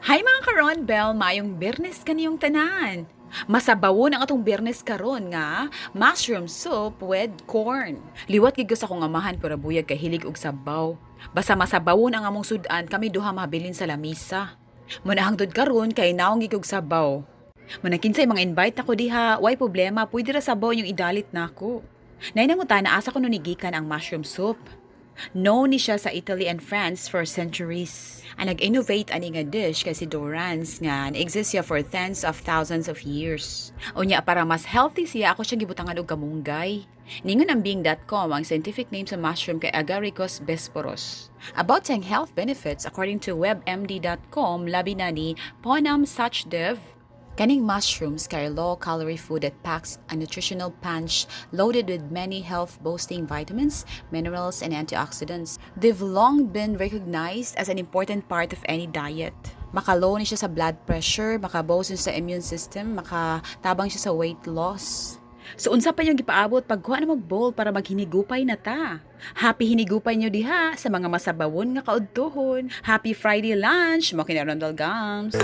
Hi, mga karon Bell, maayong Biyernes kaniyong tanan. Masabawon ang atong Biyernes karon nga mushroom soup with corn. Liwat gid ko sa akong amahan pero buyag kay hilig og sabaw. Basta masabawon ang among sudan, kami duha mabilin sa lamisa. Muna hangtod karon kay naong gid og sabaw. Muna kinsay mga invite ako diha, way problema, pwede ra sabaw yung idalit nako. Nay nangutana asa kuno ni gikan ang mushroom soup. Known ni siya sa Italy and France for centuries. Ang nag-innovate ani nga dish kay si Dorance nga na-exist siya for tens of thousands of years. Unya para mas healthy siya, ako siya gibutangan og kamunggay. Ningon ang Bing.com, ang scientific name sa mushroom kay Agaricus bisporus. About sa health benefits, according to webmd.com, labi na ni Ponam Sachdev, kaning mushrooms kay low-calorie food that packs a nutritional punch loaded with many health-boosting vitamins, minerals, and antioxidants. They've long been recognized as an important part of any diet. Maka-low ni siya sa blood pressure, maka-boost siya sa immune system, makatabang siya sa weight loss. So unsa pa yung gipaabot, pagkuha na mag bowl para maghinigupay na ta. Happy hinigupay nyo diha sa mga masabawon nga kaudtuhon. Happy Friday lunch, mo kinaron Gams.